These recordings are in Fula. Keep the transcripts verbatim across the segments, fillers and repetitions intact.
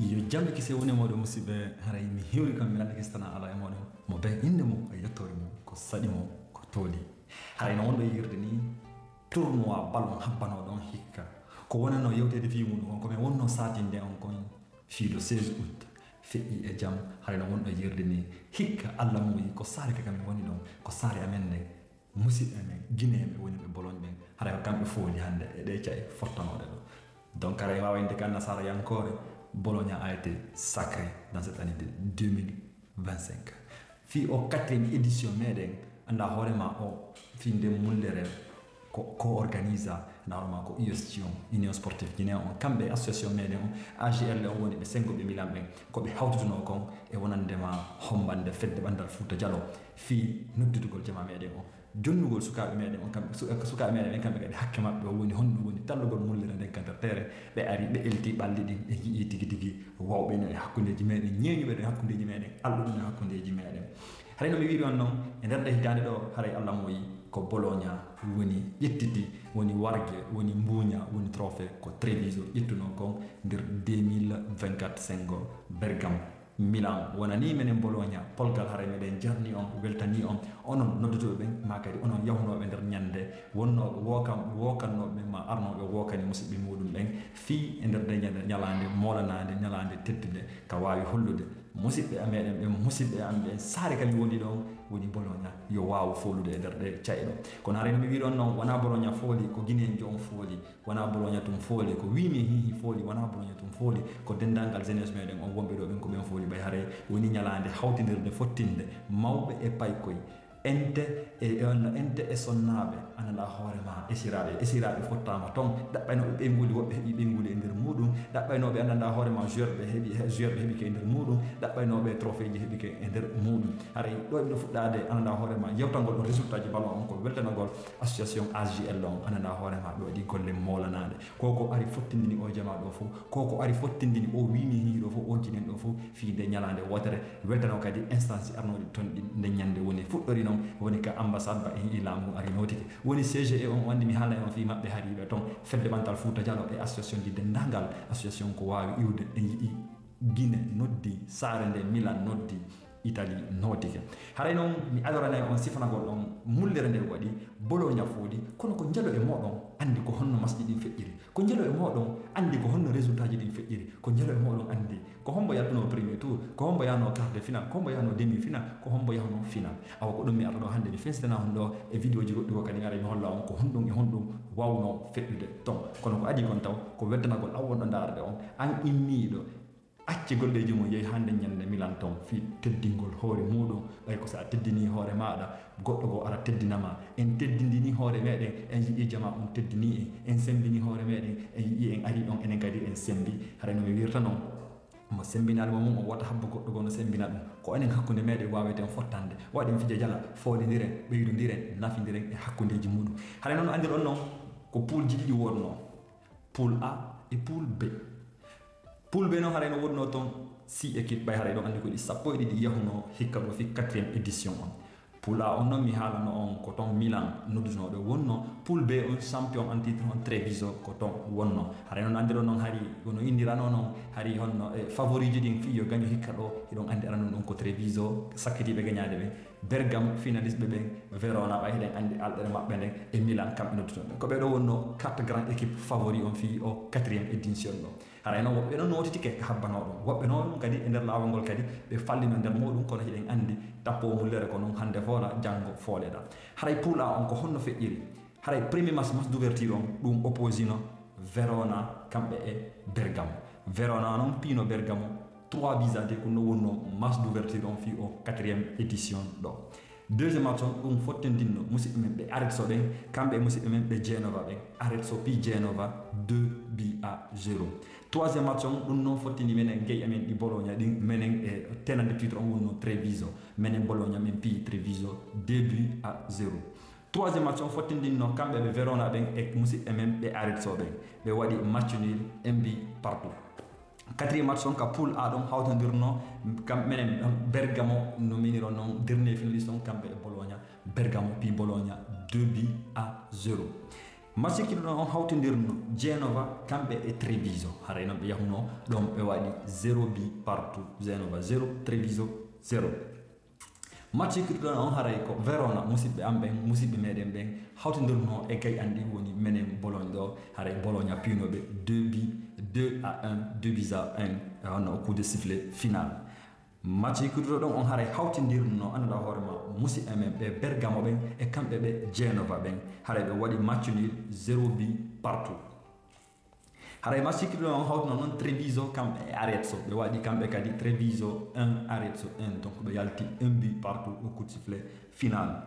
Yo jam e kise woni e mooɗon, musidɓe. Haray mi hiwri kam mi lannde kistana ala e mooɗon mo ben innde mum e yettoore mum ko saɗi mum ko tooli. Haray no wonɗo yirde ni tournoi ballon habbanoo ɗon hikka ko wonanoo yewteede fii mum on ko men wonnoo saatinde on kon fii le seize août. Feƴƴi e jam. Haray no wonɗo yirde ni hikka Allah muuyi ko saare ka kam woni ɗon ko saare amen nden. Musidɓe men gineeɓe woni ɓe Bologne ɓen, haray ko kamɓe fooli hannde e ɗee ca'i fottanooɗe ɗo. Donc haray waawa innde ka nasara yankoore Bologna a été sacré dans cette année de deux mille vingt-cinq. Fii o quatrième édition meɗen annda hoore ma o fii nde mullere ko ko organisa annda hoore ma ko U S G on Union Sportive Guinée on kamɓe association meɗen on A G L on woni ɓe sengo ɓe Milan ɓen ko ɓe hawtutunoo kon e wonande ma hombande fedde ɓanndal Fuuta Jalo fii nodditugol jama meɗen on. Jonnugol sukaaɓe meɗen on kamɓe sukaaɓe meɗen ɓen kamɓe kadi hakke maɓɓe o woni honno woni tallugol mullere nden ka nder teere ɓe ari ɓe elti ɓalli ɗin ɓe yi'i tigi tigi wawɓe no e hakkundeji meɗen ñeeñuɓe ɗo e hakkundeji meɗen alɗuɗum e hakkundeji meɗen. Haray no mi wiiri on noon e nder ɗe hitaande ɗo haray Allah moyi ko Bologna woni ƴettiti woni warge woni mbuuña woni trophée ko Treviso ƴettunoo kon nder deux mille vingt-quatre sengo Bergamo. Milan wonanii menen Bologna polgal haray meɗen jarni on weltanii on onon noddotooɓe ɓen maa kadi onon yahnooɓe nder ñannde wonnooɓe wookam wookannooɓe ɓen maa arnooɓe wookani musiɓɓe muuɗum ɓen fii e nder nde ñande ñalaande moolanaande ñalaande teddunde ka waawi hollude musiɓɓe a meɗen ɓen musiɓɓe am ɓen saare kadi woni ɗon woni Bologna yo waawu foolude e nder ɗe caye ɗo kono haray no mi wiɗon noon wonaa Bologna fooli ko Guineen jo on fooli Wonaa Bologna tun fooli, ko wiimi e hiihi fooli, wonaa Bologna tun fooli, ko denndaangal jeunesse meɗen on wonɓe ɗo ɓen ko ɓen fooli ɓay haray woni ñalaande hawtindirnde fottinde mawɓe e paykoy, ente e ente e sonnaaɓe, anndanɗaa hoore maa esiraaɓe, esiraaɓe fottaama ton, ɗaɓɓaynooɓe ɓeynguuli, woɓɓe heɓii ɓeynguuli e nder muuɗum, ɗaɓɓaynooɓe anndanɗaa hoore maa joueur ɓe heɓi, joueur ɓe heɓike e nder muuɗum, ɗaɓɓaynooɓe trophée ji heɓike e nder muuɗum. Haray ɗo eɓe fuɗɗaade anndanɗaa hoore maa yewtangol ɗon résultat ji ballon on ko weltanagol. Association A J L on, anndanɗaa hoore maa ɗo waɗi golle moolanaaɗe. Ko ko ari fottindini o jamaa ɗo fof, ko ko ari fottindini o wiimi hiiɗo fof, o jinen ɗo fof, fii nde ñalaande wootere, weltanoo kadi instance arnooɗi ton ɗi nde ñande woni fuɗɗori noon, woni ka ambassade ba e yi'i laamu ngu ari nootike. Woni C G E on, o anndi mi haalnay on fii maɓɓe hariiɓe ton, fedde ɓantal Fuuta Jalo e association ji denndaangal, association ko waawi iwde e yi'i Gine noddi, saare nde Milan noddi, Italie nootike. Haray noon mi adoranay on sifanagol on mullere nde waɗi, Bologna fooli, kono ko njalo e mooɗon anndi ko honno masji ɗin feƴƴiri, ko njalo e mooɗon anndi ko honno résultat ji ɗin feƴƴiri, ko njalo e mooɗon anndi ko hombo yaltunoo premier tour, ko hombo yahnoo quart de finale, ko hombo yahnoo demi finale, ko hombo yahnoo finale. Awa ko ɗum mi arta ɗo hannde mi fensitana on ɗo e vidéo ji goɗɗi ko kadi mi ara mi holla on ko honɗum e honɗum wawnoo feƴƴude ton. Kono ko adii kon taw ko weltanagol an wonɗo ndaarde on, an immiiɗo Acce golleeji mum, yehi haa nden ñannde Milan ton fii teddingol hoore muuɗum. Ɓay ko so a teddinii hoore maaɗa, goɗɗo goo ara teddina ma. En teddindinii hoore meeɗen, en yi'ii jamaa on teddinii en. En semmbinii hoore meeɗen, en yi'ii en arii ɗon, enen kadi en semmbi. Haray no mi wiirta non, mo semmbinaali mo mum on wota habbo goɗɗo goo no semmbina ɗum. Ko enen hakkunde meeɗen waaweten fottande, waɗen fija jala, foolindiren, ɓeydondiren, nafindiren e hakkundeeji muuɗum. Haray non no anndirɗon non, ko puulji ɗiɗi woodnoo, poule A e poule B. Poule B noon haray no wonnoo toon six équipe ɓay haray ɗon anndi ko ɗi sappo e ɗiɗi yahunoo hikka ɗo fii quatrième édition on. Poule A on noon mi haalano on ko toon Milan noddutunooɗo wonnoo. Poule B on champion en titre on Treviso ko toon wonnoo. Haray noon anndiron noon hari kono inndiranoo noon hari honno e favori ji ɗin fii yo gaño hikka ɗo hiɗon anndi aranun ɗon ko Treviso sakkitiiɓe gañaade ɓen. Bergame finaliste ɓe ɓen, Verona ɓay hiɗen anndi alɗere maɓɓe nden e Milan kamɓe noddutuno ɓen. Ko ɓee ɗoo wonnoo quatre grand équipe favori on fii o quatrième édition ɗo. Haray noon woɓɓe noon nootitike ka habbanoo ɗum. Woɓɓe noon ɗum kadi e nder laawol ngol kadi ɓe fallino nder muuɗum kono hiɗen anndi tappoo mullere ko noon hannde foola janngo fooleɗaa. Haray poule A on ko honno feƴƴiri? Haray premier match, match d'ouverture on ɗum opposino Verona kamɓe e Bergamo. Verona noon piino Bergamo trois buts à deux ko no wonnoo match d'ouverture on fii o quatrième édition ɗo. Deuxième match on ɗum fottindinno musiɓɓe men ɓe Arezzo ɓen kamɓe e musiɓɓe men ɓe Genova ɓen. Arezzo pii Genova deux buts à zéro. Troisième match on ɗum noon fottini menen gey amen ɗi Bologna ɗin menen e tenande titre on wonnoo Treviso. Menen Bologna men pii Treviso deux buts à zéro. Troisième match on fottindinno kamɓe ɓe Verona ɓen e musiɓɓe men ɓe Arezzo ɓen. Ɓe waɗi match nul un but partout. Quatrième match on ka poule A ɗon hawtondirno kam menen Bergamo no miniron noon dernier finaliste on kamɓe e Bologna. Bergamo pii Bologna deux buts à zéro. Match kiɗuɗon on hawtindirno Genova kamɓe e Treviso. Haray noon ɓe yahuno ɗon ɓe waɗi zéro bi partout. Genova zéro, Treviso zéro. Match kiɗuɗon on haray ko Verona, musidɓe am ɓen, musidɓe meɗen ɓen, hawtindirno e gay an ɗin woni menen Bologne ɗo. Haray Bologna piino ɓe deux bi, deux à un, deux buts à un, e honno o coup de sifflet final. Match kiɗuɗo ɗon on haray hawtindirno, annduɗa hoore ma, musidɓe men ɓe Bergamo ɓen e kamɓe ɓe Genova ɓen. Haray ɓe waɗi match nul zéro bi partout. Haray match kiɗuɗo on hawtino noon Treviso kamɓe e Arezzo. Ɓe waɗi kamɓe kadi Treviso un, Arezzo un. Donc ɓe yalti un bi partout au coup de sifflet final.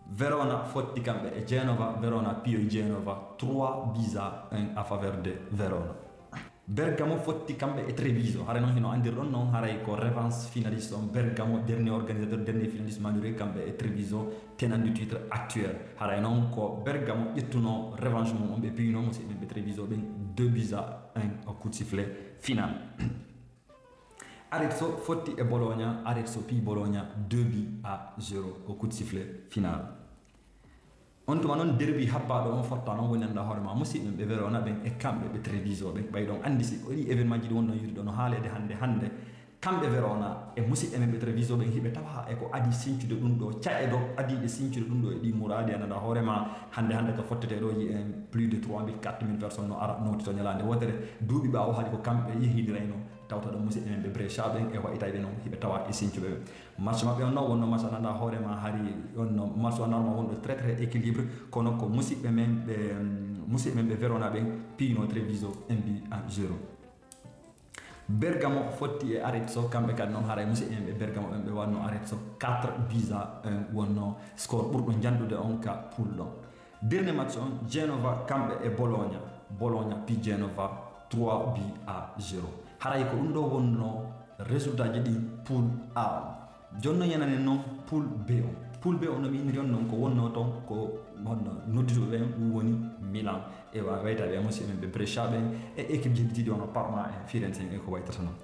Verona fotti kamɓe e Genova. Verona piyoy Genova trois buts à un à faveur de Verona. Bergamo fotti kamɓe e Treviso. Haray noon hino anndirɗon noon haray ko revanche finaliste on. Bergamo, dernier organisateur, dernier finaliste, Madure, kamɓe e Treviso, tenant du titre actuel. Haray noon ko Bergamo ƴettuno revanche mum on, ɓe piyno musidɓe ɓe Treviso ɓen deux buts à un au coup de sifflet final. Arezzo fotti e Bologna, Arezzo piyi Bologna deux buts à zéro au coup de sifflet final. On tuma noon derbi habbaaɗo on fotta noon woni annda hoore ma musidɓe ɓe Verona ɓen e kamɓe ɓe Treviso ɓen. Ɓay ɗon anndi si ko ɗi événement ji ɗi wonno yiide ɗo no haaleede hannde hannde. Kamɓe Verona e musidɓe men ɓe Treviso ɓen hiɓe tawa e ko adi sincude ɗum ɗo, caɗe ɗo adiiɗe sincude ɗum ɗo e ɗi muraadi annda hoore ma hannde hannde ka fottete ɗo yi en plus de trois mille, quatre mille personnes no ara nowti to ñalaande wootere. Duuɓi ɓaawo haali ko kamɓe yehidirayno. Tawta ɗo musidɓe men ɓe Brescia ɓen e wayitayɓe noon hiɓe tawa e sincuɓe ɓe. Match maɓɓe on noon wonno match annda hoore ma hari on no match o normal wonɗo très très équilibre, kono ko musidɓe men ɓe musidɓe men ɓe Verona ɓen piyno Treviso un bi à zéro. Bergamo fotti e Arezzo, kamɓe kadi noon haray musidɓe men ɓe Bergamo ɓen ɓe wanno Arezzo quatre buts à un wonno score ɓurɗo janɗude on ka poule ɗon. Dernier match on, Genova kamɓe e Bologna. Bologna pi Genova trois buts à zéro. Haray ko ɗum ɗo wonno résultat ji ɗi poule A on. Jonno yenane noon poule B on. Poule B on no mi inniri on noon ko wonno toon ko honno noddituɓe ɓen ɗum woni Milan. E wa-, waytaɓe e musidɓe men ɓe Brescia ɓen e équipe ji heddiiɗi wano Parma en, Firenze en e ko waytata noon.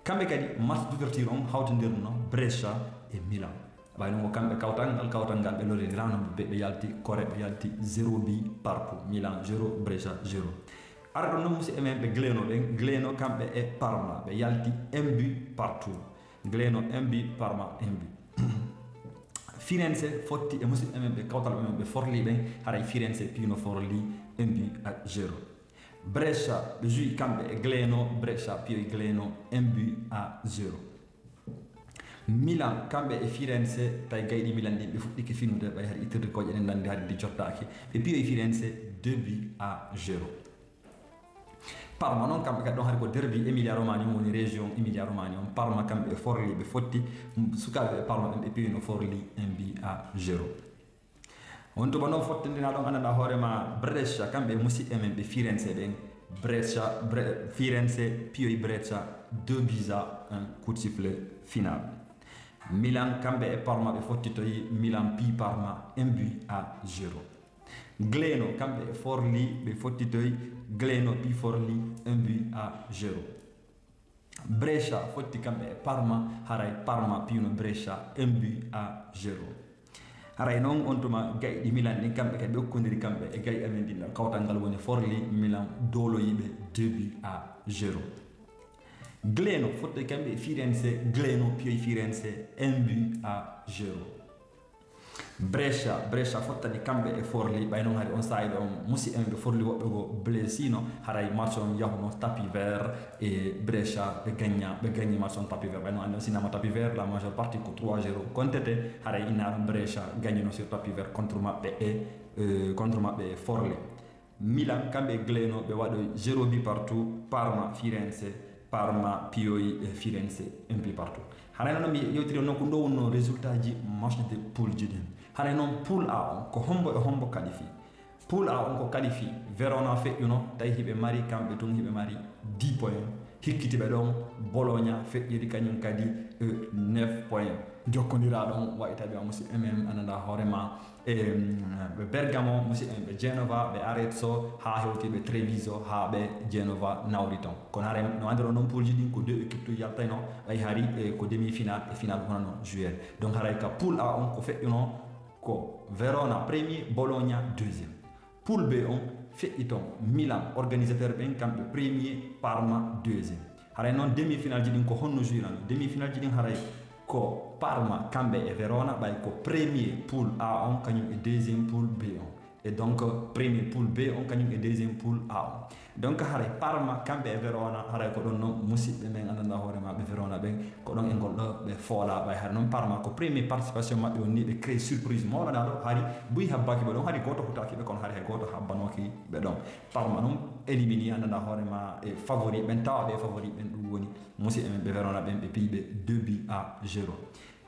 Kamɓe kadi match d'ouverture on hawtindirno Brescia e Milan. Ɓay ɗum ko kamɓe kawtal ngal, kawtal ngal ɓe lorrirano ɓe, ɓe yalti kore, ɓe yalti zéro bi partout. Milan zéro, Brescia zéro. Ara ɗon noon musidɓe men ɓe Gleno ɓen, Gleno kamɓe e Parma ɓe yalti un bi partout. Gleno un bi, Parma un bi. Firenze fotti e musidɓe men ɓe kawtal ɓe men ɓe Forli ɓen, haray Firenze piyno Forli un bi à zéro. Brescia ɓe juwi kamɓe e Gleno, Brescia piyoy Gleno un bi à zéro. Milan kamɓe e Firenze, tawi gayɗi Milan ɗin ɓe fuɗɗike finude ɓay hari ittirde kooƴe ɗen nandi hari ndi jottaaki. Ɓe piyoy Firenze deux bi à zéro. Parma noon kamɓe kadi ɗon hari ko derbi Emilia Romagna on woni région Emilia Romagna on. Parma kamɓe e Forli ɓe fotti, sukaaɓe ɓe Parma ɓen ɓe piyoyno Forli un bi à zéro. On tuma noon fottindina ɗon annda hoore ma Brescia kamɓe e musidɓe men ɓe Firenze ɓen. Brescia, Bre-, Firenze piyoy Brescia deux buts à un, coup de sifflet final. Milan kamɓe e Parma ɓe fottitoyi, Milan pi Parma un bi à zéro. Gleno kamɓe e Forli ɓe fottitoyi, Gleno pi Forli un bi à zéro. Brescia fotti kamɓe e Parma, haray Parma piyno Brescia un bi à zéro. Haray noon on tuma gayɗi Milan ɗin kamɓe kadi ɓe okkondiri kamɓe e gay amen ɗin ɗo kawtal ngal woni Forli, Milan dooloyi ɓe deux bi à zéro. Gleno fotti kamɓe e Firenze, Gleno piyoy Firenze un bi à zéro. Brescia, Brescia fottani kamɓe e Forli, ɓay noon hari on saa'i ɗo on musidɓe men ɓe Forli woɓɓe go blessino, haray match on yahuno tapis vert e Brescia ɓe gagna, ɓe gagni match on tapis vert, ɓay noon anndi on sinama tapis vert la majeure partie ko trois zéro kontete, haray innaɗum Brescia gagnino sur tapis vert contre maɓɓe e, euh, contre maɓɓe e Forli. Milan kamɓe e Gleno ɓe waɗoy zéro bi partout, Parma Firenze, Parma piyoy e Firenze un bi partout. Haray noon mi yewtiri on noon ko ɗo wonno résultat ji match de poule ji ɗin. Haray noon poule A on ko hombo e hombo qualifi? Poule A on ko qualifi Verona feƴƴuno tawi hiɓe mari kamɓe tun hiɓe mari dix points. Hikkitiɓe ɗon Bologna feƴƴiri kañum kadi, euh, neuf points. Jokkondira ɗon waytaɓe a musidɓe men ananda hoore ma. E, mm, ɓe Bergamo, musidɓe men ɓe Genova, ɓe Arezzo, haa hewti ɓe Treviso, haa ɓe Genova nawri ton. Kono hare no anndiron noon poule ji ɗin ko deux équipe tun yaltayno, ɓay hari, e, ko demi final e final honano jouer. Donc haray ka poule A on ko feƴƴuno ko Verona premier, Bologna deuxième. Poule B on Feƴƴi toon, Milan organisateur ɓen, kamɓe premier, Parma deuxième. Haray noon demi-finale ji ɗin ko honno jouirano? Demi-finale ji ɗin haray ko Parma kamɓe e Verona, ɓay ko premier poule A on kañum e deuxième poule B on. E donc premier poule B on kañum e deuxième poule A on. Donc haray Parma kamɓe e Verona, haray ko ɗon noon musiɓɓe men anndanɗaa hoore ma ɓe Verona ɓen, ko ɗon e ngol ɗo ɓe foola. Ɓay hari noon Parma ko premier participation maɓɓe on ni, ɓe crée surprise mawlanaaɗo, hari buy habbaaki ɓe ɗon, hari gooto hutaaki ɓe, kono hari hay gooto habbanooki ɓe ɗon. Parma noon éliminé anndanɗaa hoore ma e favori ɓen, tawa ɓe favori ɓen, ɗum woni musiɓɓe men ɓe Verona ɓen, ɓe piyi ɓe deux buts à zéro.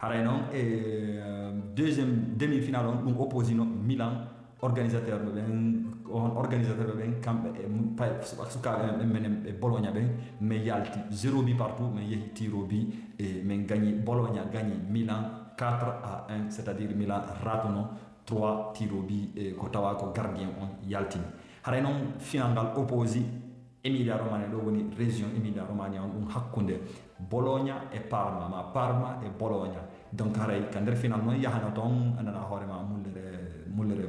Haray noon e euh, deuxième demi-finale on, ɗum opposino Milan organisateur ɓe ɓen, on organisateur ɓe ɓen, kamɓe e mu-, pay-, suka-, sukaaɓe men ɓen, menen ɓe Bologna ɓen, men yalti zéro but partout, men yehi tir au but, e men gagné, Bologna gagné Milan quatre à un, c'est-à-dire Milan ratuno trois tir au but, e ko tawa ko gardien on yaltini. Haray noon final ngal opposé Emilia Romagna, ɗo woni région Emilia Romagna on, ɗum hakkunde Bologna e Parma, ma Parma e Bologna. Donc haray ka nder final noon yahano toon, anndanɗaa hoore ma mullere, mullere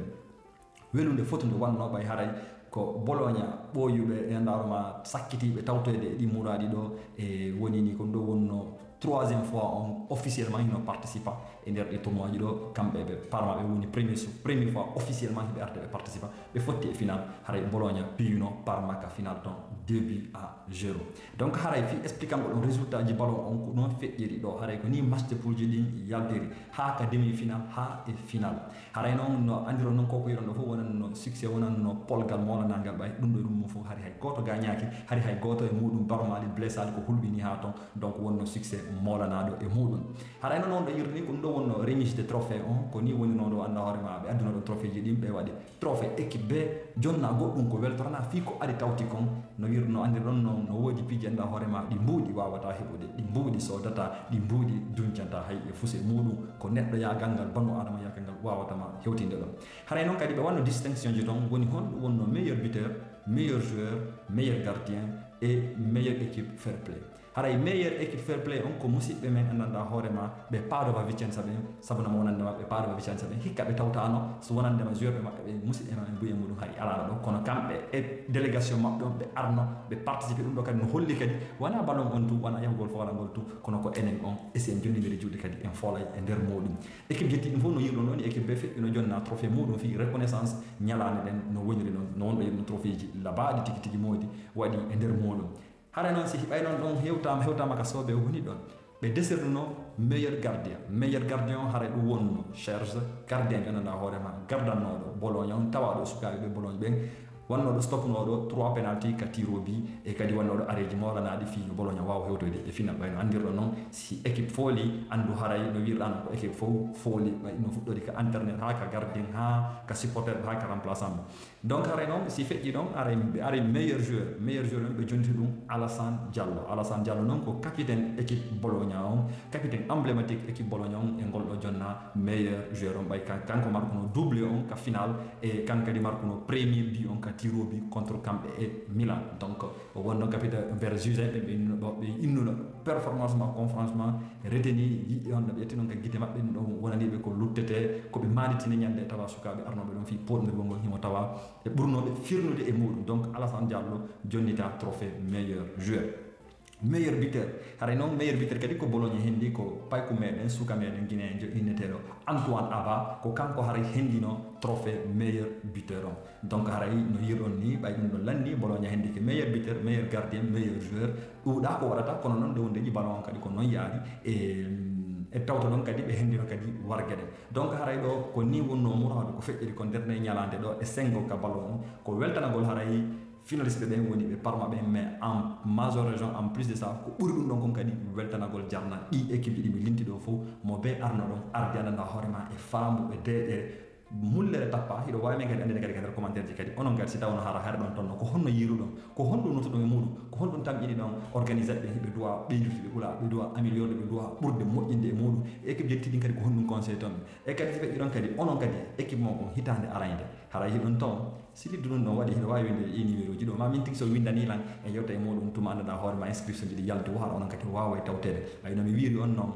welunde fotunde wannoo, ɓay haray ko Bologna ɓooyuɓe e ndaaro ma sakkitiiɓe tawtoyde e ɗi muraadi ɗo, e woni ni ko ɗo wonno troisième fois on officiellement hino participa e nder ɗi tournoi ji ɗo, kamɓe ɓe Parma ɓe woni premier su-, premier fois officiellement hiɓe arde ɓe participa, ɓe fotti e final, haray Bologna piyuno Parma ka final toon deux buts à zéro. Donc haray fii expliquer ngol ɗon résultat ji ballon on ko ɗon feƴƴiri ɗo, haray ko ni match de poule ji ɗin yaltiri haa ka demi final haa e final. Haray noon no anndiron noon ko ko yiɗon ɗo fof wonanno succès, wonanno polgal mawlanangal, ɓay ɗum ɗo ɗum fof hari hay gooto gañaaki, hari hay gooto e muɗum barmaali blessade ko hulɓini haa toon, donc wonno succès mawlanaaɗo e muɗum. Haray noon on ɗo yirni ko ɗum ɗo wonno remise de trophée on, ko ni woni noon ɗo annda hoore ma ɓe adduno ɗon trophée ji ɗin ɓe waɗi. Trophée équipe B jonna goɗɗum ko weltorana fii ko ari tawti kon, no wir-, no anndirɗon no, no woodi piiji annda hoore ma ɗi mbuuɗi waawata heɓude, ɗi mbuuɗi soodata, ɗi mbuuɗi duncanta hay e fuse muɗum, ko neɗɗo yaagal ngal, banu Adama yaagal ngal waawata ma hewtinde ɗon. Haray noon kadi ɓe wanno distinction ji toon, woni honɗum wonno meilleur buteur, meilleur joueur, meilleur gardien et meilleure équipe fair play. Haray meilleur équipe fair play on ko musiɓɓe men anndanɗaa hoore ma ɓe Padova Vicenza ɓen, sabu no mo wonande maɓɓe Padova Vicenza ɓen, hikka ɓe tawtaano so wonande ma joueur ɓe maɓɓe ɓe musiɓɓe maɓɓe mbuye muɗum hari alaano ɗo, kono kamɓe e délégation maɓɓe on ɓe arno ɓe participe. Ɗum ɗo kadi no holli kadi wona ballon on tun, wona yahugol foolangol tun, kono ko enen on, e si en jonnindiri juuɗe kadi en foolay e nder muɗum. Équipe jetti ɗum fof no yirɗon ɗon, équipe ɓe feƴƴi no jonna trophée muɗum fii reconnaissance ñalaande ɗen no woniri noon, no wonɗo yirno trophée ji labaaɗi tigi tigi moodi waɗi e nder muɗum. Haray noon si ɓay noon ɗon hewtaama, hewtaama ka soobee woni ɗon, ɓe desirnuno meilleur gardien. Meilleur gardien on haray ɗum wonno Serge, gardien gandanɗaa hoore ma gardannooɗo Bologne on, tawaaɗo e sukaaɓe ɓe Bologne ɓen, wannooɗo stopnooɗo trois penalty ka tir au but, e kadi wannooɗo areeji mawlanaaɗi fii no Bologne waawa hewtoyde e final. Ɓay no anndirɗon noon, si équipe fooli, anndu haray no wirɗaa noon ko équipe fof fooli, ɓay no fuɗɗori ka entraîneur haa ka gardien haa ka supporter haa ka remplaçant mo. Donc haray noon si feƴƴi ɗon, haray ɓe ari meilleur joueur, meilleur joueur on ɓe jonniti ɗum Alassane Diallo. Alassane Diallo noon ko capitaine équipe Bologna on, capitaine emblématique équipe Bologna on, e ngol ɗo jonna meilleur joueur on, ɓay kan-, kanko markuno doublé on ka final, e kan kadi markuno premier but on ka tir au but contre kamɓe e Milan. Donc o wonno capitaine vers juge ɓe, ɓe innuno ɗo, ɓe innuno performance makko on franchement reteni, yiɗi on no ɓe ƴetti noon ka gite maɓɓe, ɗum ɗon wonani ɓe ko luttete, ko ɓe maanditini ñande tawa sukaaɓe arnooɓe ɗon fii pooɗndirgol ngol himo tawa e ɓurnooɓe firnude e muɗum. Donc Alassane Diallo jonnita trophée meilleur joueur. Meilleur buteur, haray noon meilleur buteur kadi ko Bologne hendi, ko payku meɗen, suka meɗen Guinéen jo inneteeɗo Antoine Aba, ko kanko haray hendino trophée meilleur buteur on. Donc haray no yirɗon ni, ɓay ɗum ɗon lanni, Bologne hendike meilleur buteur, meilleur gardien, meilleur joueur, ɗuuɗaa ko waɗata, kono noon nde wondeji ballon on kadi ko noon yaari, e, e tawta ɗon kadi ɓe hendino kadi warge ɗen. Donc haray ɗo ko ni wonno muraadu ko feƴƴiri ko nder nde ñalaande ɗo e senngo ka ballon on, ko weltanagol haray finaliste ɓen woni ɓe Parma ɓen, mais en majeure raison, en plus de ça, ko ɓuri ɗum ɗon kon kadi weltanagol jarna ɗi équipe ji ɗi mi linti ɗo fof, mo be arno ɗon ardi anndanɗaa hoore ma e faamu e deeƴere, mullere tappa. Hiɗo waawi men kadi anndinde kadi ka nder commentaire ji kadi, onon kadi si tawno hara hare ɗon tonno, ko honno yiiruɗon, ko honɗum notuɗon e muɗum, ko honɗum tamƴini ɗon organisé ɓe, hiɓe duwa ɓeydude, ɓe ɓula, ɓe duwa amélioré, ɓe duwa ɓurde moƴƴinde e muɗum, e équipe jetti ɗin kadi ko honɗum conseil ton, e kadi si feƴƴi ɗon kadi, onon kadi équipe mon kon hitaande arayde, haray hiɗon ton. Si liddu ɗum ɗon waɗi, hiɗo waawi winde ɗi numéro ji ɗo, ma min tigi so windani lan e yewta e muɗum tuma, anndanɗaa hoore ma inscription ji ɗi yaltu, hara onon kadi waawa e tawteede. Ɓay no mi wiiri on noon,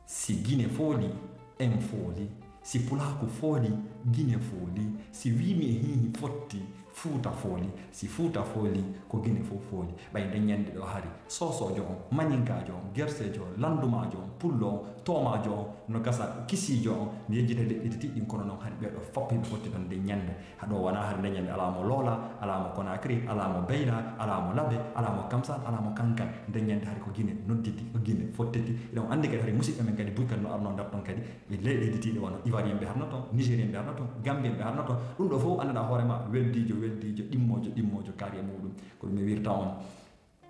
si Gine fooli, en fooli. Si Pulaaku fooli, Gine fooli. Si wiimi e hiihi fotti, Fuuta fooli. Si Fuuta fooli, ko Gine fof fooli. Ɓay nden ñannde ɗoo hari, Soosoojo on, Maninkaajo on, Gerseejo on, Lanndumaajo on, Pullo on, Toomaajo on, no gasa Kisiijo on, no yejjita leƴƴi tati ɗin, kono noon hari ɓee ɗoo fof hiɓe fotti ɗon nden ñannde. Haɗo wonaa hari nden ñannde alaa mo Loola, alaa mo Konaakiri, alaa mo Beyla, alaa mo Labe, alaa mo Kamsaan, alaa mo Kankan. Nden ñannde hari ko Gine nodditi, ko Gine fottiti. Hiɗon anndi kadi hari musidɓe men kadi buy kadi no arnoo nder ɗon kadi. E leyɗe hedditiiɗe wano Ivoirien ɓe harno toon, Nigérien ɓe harno toon, Gambien ɓe harno toon. Ɗum ɗoo fof anndanɗaa hoore maa weldiijo, weldiijo, ɗimmoojo, ɗimmoojo kaari e muuɗum. Ko ɗum mi wirta on.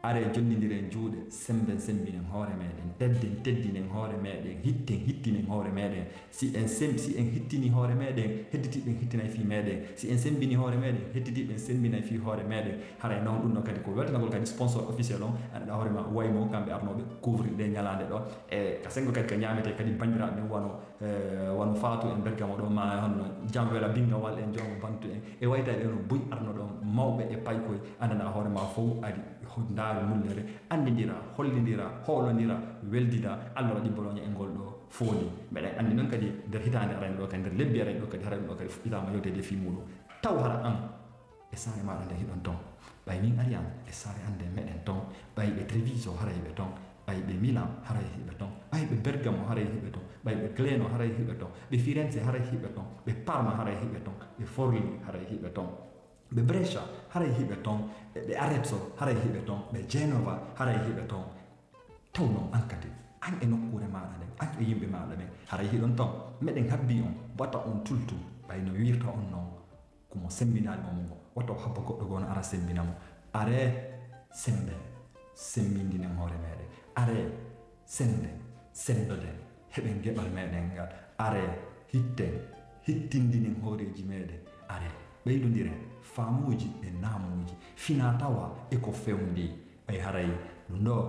Aree jonnindiren juuɗe, semmben semmbinen hoore meeɗen, tedden teddinen hoore meeɗen, hitten hittinen hoore meeɗen. Si en sem-, si en hittini hoore meeɗen, hedditiiɓe ɓen hittinay fii meeɗen. Si en semmbini hoore meeɗen, hedditiiɓe ɓen semmbinay fii hoore meeɗen. Haray noon ɗum ɗoo kadi ko weltanagol kadi sponsor officiel on, anndanɗaa hoore maa Waymo, kamɓe arnooɓe couvrir ɗee ñalaande ɗoo. E ka senngo kadi ka ñaametee kadi banndiraaɓe men wano, eh, wano Faatu en Bergamo ɗoo, maa honno Jam Wela Binnga Wal en, Joomo Bantu en, e waytayɓe no buy arno ɗon, mawɓe e paykoy, anndanɗaa hoore maa fof ari ho-, ndaara nullere, anndindira, hollindira, hoolondira, weldida, Allah waɗi Bologna e ngol ɗoo fooli. Meɗen anndi noon kadi nder hitaande arayɗe ɗoo kadi, nder lebbi arayɗe ɗoo kadi, haray ɗum ɗoo kadi fuɗɗitaama yewteede fii muuɗum. Taw hara an e saare maaɗa nden hiɗon ton. Ɓay min ari an e saare an nden meɗen ton. Ɓay ɓe Treviso haray hiɓe ton. Ɓay ɓe Milan haray hiɓe ton. Ɓay ɓe Bergamo haray hiɓe ton. Ɓay ɓe Gleno haray hiɓe ton. Ɓe Firenze haray hiɓe ton. Ɓe Parma haray hiɓe ton. Ɓe Forlì haray hiɓe ton. Ɓe Brescia haray hiɓe ton. Ɓe, ɓe Arezzo haray hiɓe ton. Ɓe Genova haray hiɓe ton. Taw noon an kadi, an e nokkuure maaɗa nden, an e yimɓe maaɗa ɓen, haray hiɗon ton. Meɗen habbii on, wata on tultu, ɓay no wiirta on noon, ko mo semmbinaali mo mo, wata o habba goɗɗo goo no ara semmbina mo. Aree, semmben, semmbindinen hoore meeɗen. Aree, sennden, senndoden, heɓen geɓal meeɗen ngal. Aree, hitten, hittindinen hooreeji meeɗen. Aree, ɓeydondiren faamuuji e naamuuji, finaa tawaa e ko fewndii. Ɓay haray ɗum ɗoo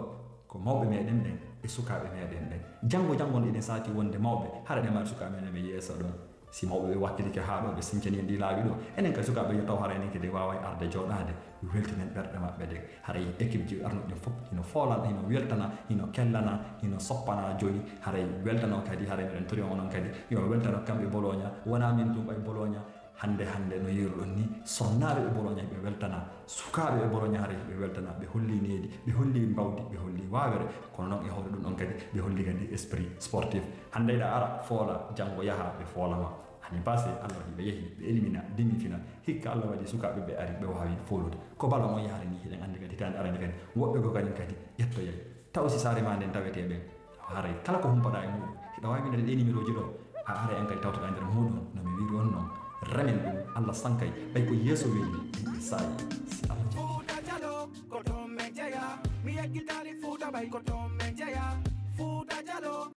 ko mawɓe meeɗen ɓen e sukaaɓe meeɗen ɓen. Janngo, janngo no eɗen saati wonde mawɓe, hara eɗen mari sukaaɓe meeɗen ɓe yeeso ɗon. Si mawɓe ɓe wakkilike haa ɗoo, ɓe sincani en ɗii laawi ɗoo, enen kay sukaaɓe yo taw hara enen kadi en waaway arde jooɗaade, weltinen ɓerɗe maɓɓe ɗen. Haray équipe ji arnuɗi ɗin fof hino foolana, hino weltana, hino kellana, hino soppana jooni. Haray weltano kadi, haray miɗen tori on onon kadi, yo weltano kamɓe Bologna. Wonaa min tun, ɓay Bologna. Hannde, hannde no yeeruɗon ni, sonnaaɓe ɓe Bologna ɓe weltana, sukaaɓe ɓe Bologna haray ɓe weltana, ɓe holli needi, ɓe holli mbawdi, ɓe holli waawere, kono noon e hoore ɗum ɗon kadi ɓe holli kadi esprit sportif. Hannde hiɗa ara foola, janngo yaha ɓe foola ma. Année passé, Allah waɗi ɓe yehi, ɓe élimina demi-finale. Hikka Allah waɗi sukaaɓe ɓe ari, ɓe waawi foolude. Ko ballon on yahri ni, hiɗen anndi kadi hitaande arande kadi, woɓɓe goo kadi kadi ƴettoyay. Taw si saare maa nden tawetee ɓen, haray kala ko humpaɗaa e muuɗum, hiɗa waawi winndande ɗee nimerooji ɗoo, a ara en kadi tawtoɗaa nder muuɗum. No mi wiiri on noon, remen ɗum, Allah sankay, ɓay ko yeeso weeli, yimɓe saayi, si Allah jaɓi. Fuuta Jaloo, ko toon men jeyaa, mi yeggitaali Fuuta ɓay ko toon men jeyaa.